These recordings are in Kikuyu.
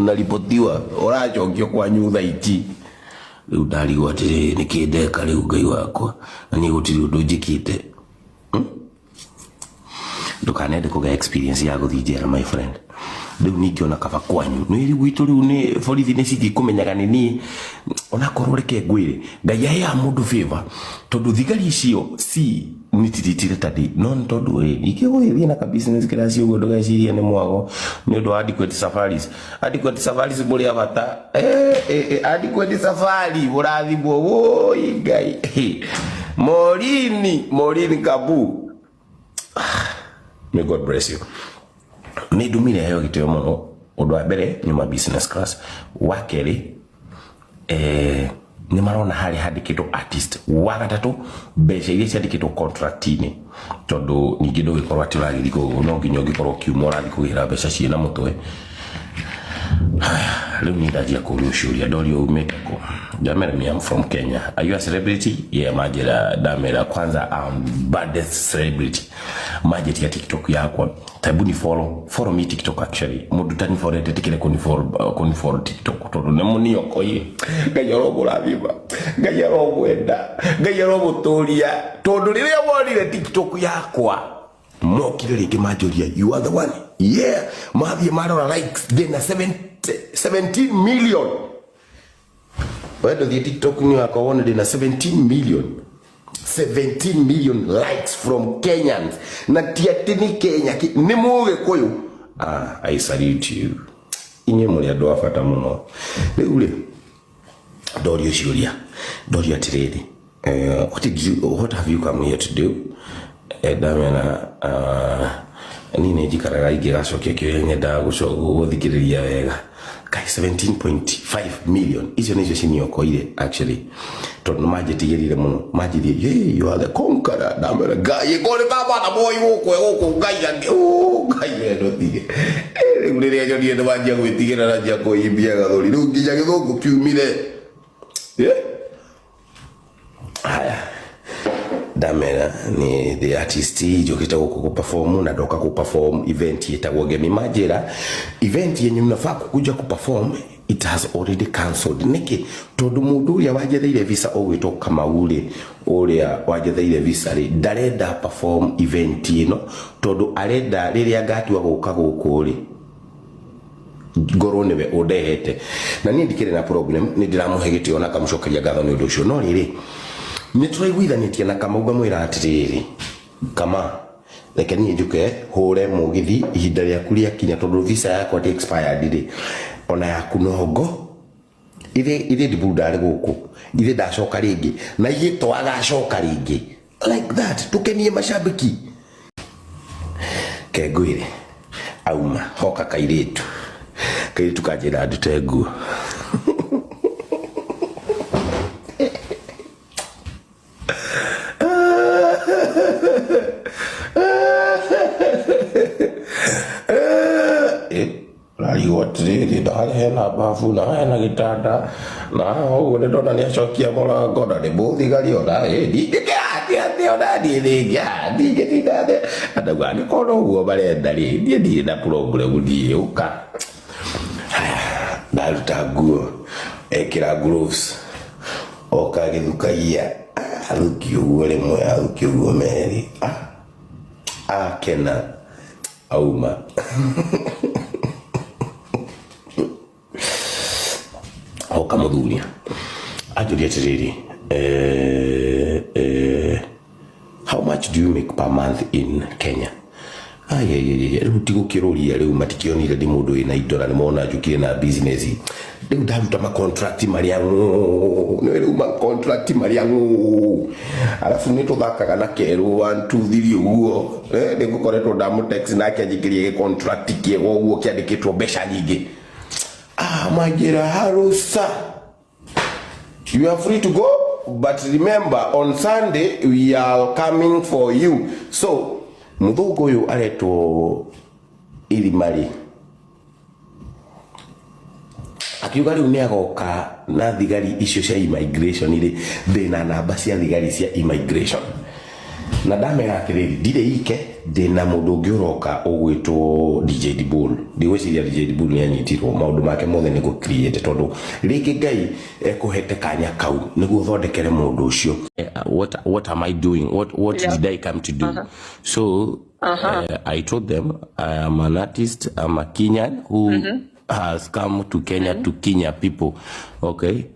Unaripotiwa ũracokio kwanyu thaa ici. Rĩu ndarigwo atĩrĩrĩ, nĩkĩ ndeka rĩu Ngai wakwa, na niĩ gũtirĩ ũndũ njĩkĩte. Ndũkanende kũgĩa experience ya gũthiĩ njera, my friend. Rĩu ningĩ ona kaba kwanyu nĩ gwitũ, rĩu nĩ borithi nĩ cingĩkũmenyaga nĩ niĩ. Onakorwo reke ngwĩre, Ngai aheaga mũndũ favor, tondũ thigari icio ci nitiritire tadi no nĩ tondũ ĩ ningĩ gũgĩthiĩ na ka business kĩraci ũguo, ndũgecirie nĩ mwago nĩ ũndũ wa Adequate Safaris. Adequate Safaris, mũrĩ a bata. Adequate Safari, mũrathimwo. Woi Ngai, Morini, Morini Kabu, may God bless you. Nĩ ndumire heo gĩtĩo mũno. Ũndũ wa mbere, nyuma business class. Wa kerĩ, nĩ marona harĩa handĩkĩtwo artist. Wa gatatũ, mbeca iria ciandĩkĩtwo contract-inĩ, tondũ ningĩ ndũgĩkorwo atĩ ũragĩthiĩ kũu, no nginya ũngĩkorwo ũkiuma ũrathiĩ kũgĩra mbeca ciĩna mũtwe. Haya, rĩu niĩ ndanjia kũrio ciũria. Ndorio, "Umĩte kũ?" Ndamera, "Me, I'm from Kenya." "Are you a celebrity?" "Yeah." Manjĩra, ndamera, "Kwanza I'm baddest celebrity." Manjĩtia TikTok yakwa, tabu ni follow, follow me TikTok. Actually, mũndũ tani follow etetĩkĩre kũni follow, kũni follow TikTok, tondũ nĩ mũniokoire. Ngai aromũrathima, Ngai aromwenda, Ngai aromũtũria, tondũ rĩrĩa wonire TikTok yakwa, mokire rĩngĩ manjũria, "You are the one?" "Yeah." Mathiĩ marora likes, ndĩna 70 17 million. We ndũthiĩ TikTok-inĩ wakwa wone ndĩna 17 million, 17 million likes from Kenyans, na ti atĩ nĩ Kenya nĩ Mũgĩkũyũ. Ah, I salute you. Inyuĩ mũrĩ andũ a bata mũno. Rĩu rĩ, ndorio ciũria, ndorio atĩrĩrĩ, "What have you come here to do?" Ndamera, niĩ nĩ njikaraga ingĩgacokia kĩũria, nyendaga gũthikĩrĩria wega. Kai 17.5 million icio nĩcio ciniokoire actually, tondũ nĩ manjĩtigĩrire mũno. Manjĩrie, "Hey, you are the conqueror." Ndamera, "Ngai ĩkorwo nĩ baba na boy gũkũ gũkũ, Ngai angĩ." Oh, Ngai we ndũtige. Rĩu rĩrĩa nyonire nĩ manjia gwĩtigĩra na njia kũimbia gathũri, rĩu nginya gĩthũngũ kiumire. Haya, ndamera ni the artist, njũkĩte gũkũ gũ perform, na ndoka kũ perform event ĩtagwo Ngemi. Manjĩra, "Event yenye mnafaa kukuja ku perform, it has already cancelled." Nĩkĩ? Tondũ mũndũ ũrĩa wanjetheire visa, ũgwĩtwo Kamau rĩ, ũrĩa wanjetheire visa rĩ, ndarenda perform event ĩno, tondũ arenda rĩrĩa ngatua gũka gũkũ rĩ, ngorwo nĩwe ũndehete. Na niĩ ndikĩrĩ na problem, nĩ ndĩramũhe gĩtĩo na kamũcokeria ngatho nĩ ũndũ ũcio. No rĩrĩ, nĩ tũraiguithanĩtie na Kamau, ngamwĩra atĩrĩrĩ, "Kama, reke niĩ njũke hũre mũgithi ihinda rĩaku rĩakinya, tondũ visa yakwa ti expired rĩ, ona yaku nongo ithe ithe ndiburu ndarĩ gũkũ, ithe ndacoka rĩngĩ na ithe to agacoka rĩngĩ like that, tukenie mashabiki." Kengwĩre, auma hoka kairĩtu, kairĩtu kanjĩra ndute nguo. Rarigwo atĩrĩrĩ, na hena babu na hena gĩtanda na haha ũguo nĩ ndona nĩ acokia mũrango na nĩ mũthigari ona ĩ ndingĩkĩratia atĩ ona niĩ rĩngĩ ndingĩtinda atĩ andauga angĩkorwo no ũguo marenda rĩ, niĩ ndirĩ na problem, niĩ ũka. Haya, ndaruta nguo, ekĩra gloves, oka agĩthukagia, athuki ũguo rĩmwe, athuki ũguo merĩ, akena, auma. Oka mũthuri anjũria atĩrĩrĩ, "How much do you make per month in Kenya?" Ayayaya, rĩu tigũkĩrũria, rĩu matikĩonire ndĩ mũndũ wĩna indo na nĩmona njũkire na business. Rĩu ndaruta ma contract marĩa ng'ũ, nĩ rĩu ma contract marĩa ng'ũ, arabu nĩ tũthakaga na kerũ 1 2 3 ũguo. Nĩ ngũkoretwo ndamũ text nake anjĩkĩrie gĩ contract kĩega ũguo kĩandĩkĩtwo mbeca nyingĩ. Ah, manjĩra, "Harusa, you are free to go, but remember, on Sunday we are coming for you." So mũthũngũ ũyũ aretwo Irimari akiuga rĩu nĩ agoka na thigari icio cia immigration rĩ, ndĩna namba cia thigari cia immigration. Na ndamera atĩrĩrĩ, ndirĩ ike, ndĩna mũndũ ũngĩ ũroka ũgwĩtwo DJ Dibul. Ndigwĩciria DJ Dibul nĩ anyitirwo, maũndũ make mothe nĩ gũ-create, tondũ rĩngĩ Ngai ekũhete kanya kau nĩguo ũthondekere mũndũ ũcio. What am I doing? What did I come to do? So I told them I am an artist, I'm a Kenyan who has come to Kenya to Kenya people. Okay?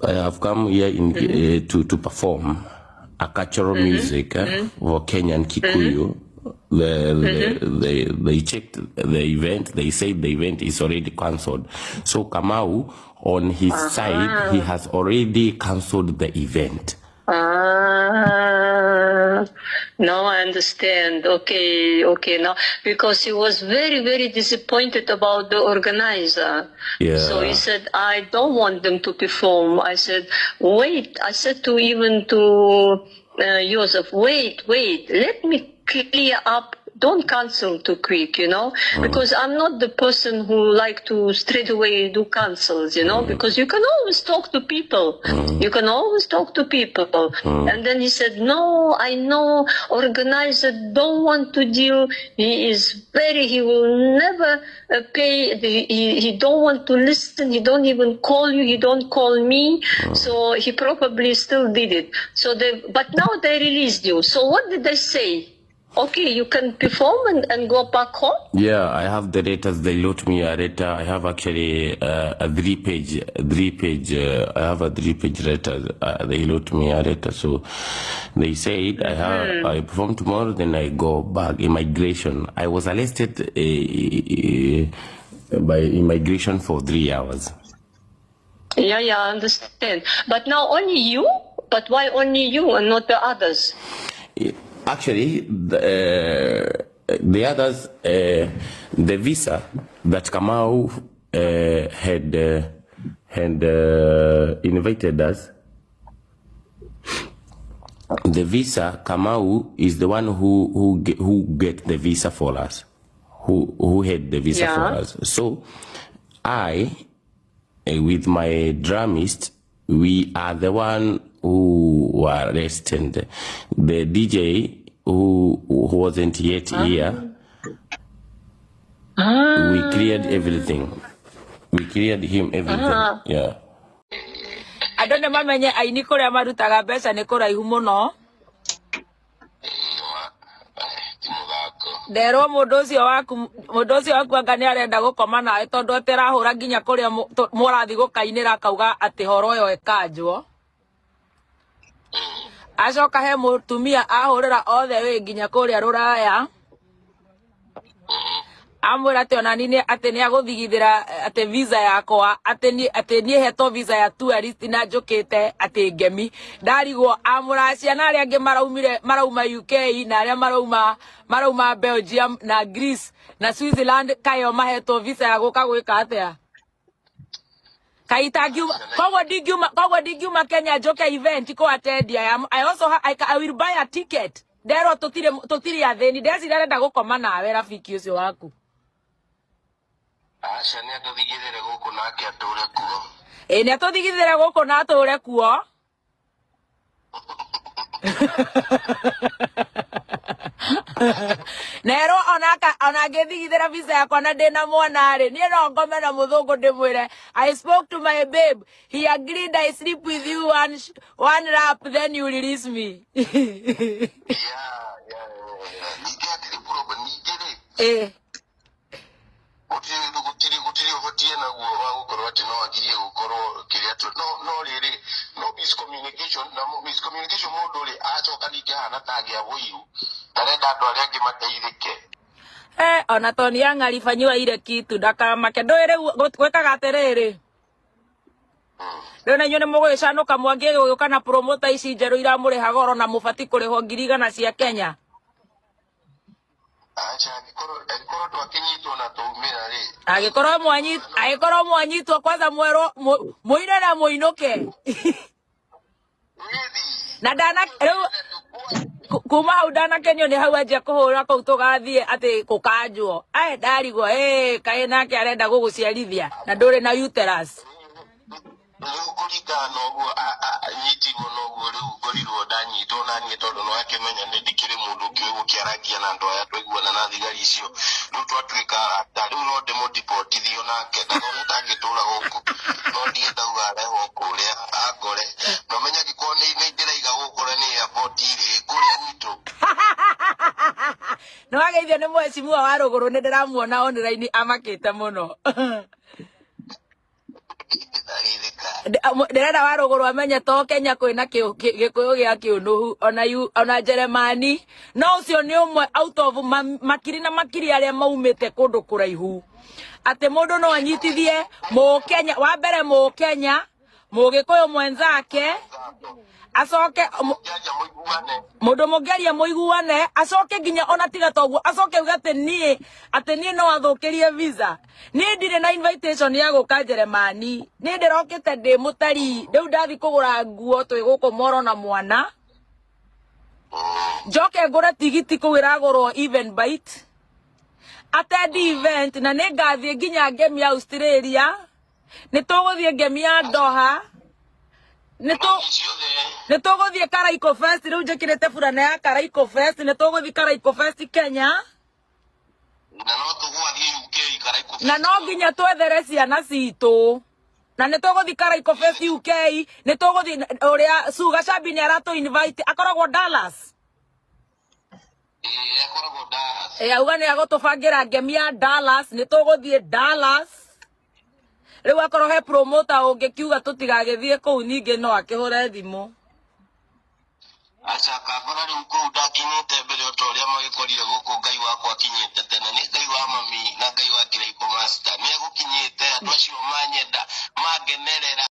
I have come here in to perform a cultural music for Kenyan Kikuyu. They checked the event. They said the event is already cancelled. So Kamau, on his side, he has already cancelled the event. Ah, now I understand. Okay, okay. Now, because he was very, very disappointed about the organizer. So he said, I don't want them to perform. I said, wait. I said to even to Joseph, wait, wait. Let me clear up. Don't cancel too quick, you know, because I'm not the person who like to straight away do cancels, you know, because you can always talk to people. You can always talk to people. And then he said, no, I know organizer don't want to deal. He is very, he will never pay. He don't want to listen. He don't even call you. He don't call me. So he probably still did it. But now they released you. So what did they say? Okay, you can perform and go back home? Yeah, I have the letters. They wrote me a letter. I have actually a three-page, three-page, I have a three-page letter. They wrote me a letter. So they said I perform tomorrow, then I go back. Immigration. I was arrested by immigration for 3 hours. Yeah, yeah, I understand. But now only you? But why only you and not the others? Yeah. Actually, the others, the visa that Kamau had invited us, the visa, Kamau is the one who get the visa for us, who had the visa for us. So I, with my drummist, we are the one who were arrested. The DJ who wasn't yet here, we cleared everything. We cleared him everything. Yeah. I don't know mamenye aini kuria marutaga mbeca ni kuraihu muno. Nderwo mundu ucio waku anga ni arenda gukoma nawe tondu atirahura nginya kuria murathi gukainira akauga ati horo yo ikanjwo. Acoka he mutumia ahurira othe wi nginya kuria ruraya amwira ati ona ni ati ni aguthigithira ati visa yakwa ati ni heto visa ya tourist na njukite ati ngemi ndarigwo amuracia na aria angi maraumire marauma UK na aria marauma Belgium na Greece na Switzerland kayo mahetwo visa ya guka gwika atia Kaitangiuma koguo ndingiuma Kenya njoke event ko attend. I also I will buy a ticket. Ndero tutiri athini ndeciria arenda gukoma nawe rafiki ucio waku. Aca ni atuthigithire guku nake ature kuo. Ĩ ni atuthigithire guku na ature kuo. Nero onaka onangithigithira visa yakwa na ndina mwana ri nie no ngome na muthungu ndimwire I spoke to my babe, he agreed I sleep with you one lap then you release me. Yeah. Eh gutiri uhotie naguo wa gukorwo ati no agirie gukorwo kiria no riri no miscommunication na miscommunication mundu ri acoka ningi hana tagia wuiru tarenda andu aria angi mateithike. Ona Tony Young alifanyiwa ile kitu ndakamake ndui riu gwikaga atiriri riu na inyuĩ nĩ mũgũgĩcanũka mwangie gũgĩũka na promoter ici njerũ iramũrĩha goro na mũbati kũrĩhwo 100,000 cia Kenya. Acha angĩkorwo twakinyitwo na twaumĩra rĩ, angĩkorwo mwanyitwo kwanza mwerwo mũine na mũinũke na ndana riu kuma hau ndanakenio ni hau anjia kuhura kuu tugathie ati kukanjwo ai ndarigwo kaĩ nake arenda guguciarithia na nduri na uterus. Kũringana na ũguo nyitirwo na ũguo rĩu ngorirwo ndanyitwo na niĩ tondũ nĩ wakĩmenya nĩ ndikĩrĩ mũndũ ũkĩũĩ gũkĩarangia na andũ aya twaiguana na thigari icio rĩu twatuĩka arata rĩu no ndĩmũdipotithio nake ndakone tangĩtũra gũkũ no ndige ndauga arehwo kũrĩa angore na ũmenye angĩkorwo nĩ ndĩraiga gũkũ na nĩ airport rĩ kũrĩa nyitũ. Nĩ wageithio nĩ mheshimiwa wa rũgũrũ, nĩ ndĩramuona online amakĩte mũno. Ndĩrenda wa rũgũrũ amenye to Kenya kwĩna gĩkũyũ gĩa kĩũnũhu ona ona Jeremani no ũcio nĩ ũmwe out of makiri na makiri arĩa maumĩte kũndũ kũraihu atĩ mũndũ no anyitithie mũkenya wa mbere, mũkenya mũgĩkũyũ mwenzake, acoke mũndũ mũngĩaria mũiguane, acoke nginya ona tiga toguo acoke uge atĩ niĩ no athũkĩrie visa. Niĩ ndirĩ na invitation ya gũka Jeremani, niĩ ndĩrokĩte ndĩ mũtarii. Rĩu ndathi kũgũra nguo twĩ gũkũ moro na mwana, njoke ngũre tigiti kũu ĩragũrwo Eventbrite, attend event, na nĩ ngathiĩ nginya ngemi ya Australia, nĩ tũgũthiĩ ngemi ya Doha, nĩ tũgũthiĩ Karaiko Fest. Rĩu njĩkĩrĩte burana ya Karaiko Fest. Nĩ tũgũthiĩ Karaiko Fest Kenya. Na no tũgwathiĩ UK Karaiko. Na no nginya twethere ciana citũ na nĩ tũgũthiĩ Karaiko Fest UK, nĩ tũgũthiĩ ũrĩa Suga Shabi nĩ aratũ invite, akoragwo Dallas. Ĩĩ, akoragwo Dallas. Ĩ, auga nĩ agũtũbangĩra ngemi ya Dallas, nĩ tũgũthiĩ Dallas. Rĩu akorwo he promoter ũngĩkiuga tũtigagĩthiĩ kũu ningĩ no akĩhũre thimũ. Aca kangora rĩu kũu ndakinyĩte mbere o ta ũrĩa magĩkorire gũkũ. Ngai wakwa akinyĩte tene, nĩ Ngai wa mami na Ngai wa Kĩraiko Master nĩ egũkinyĩte andũ acio manyenda mangenerera.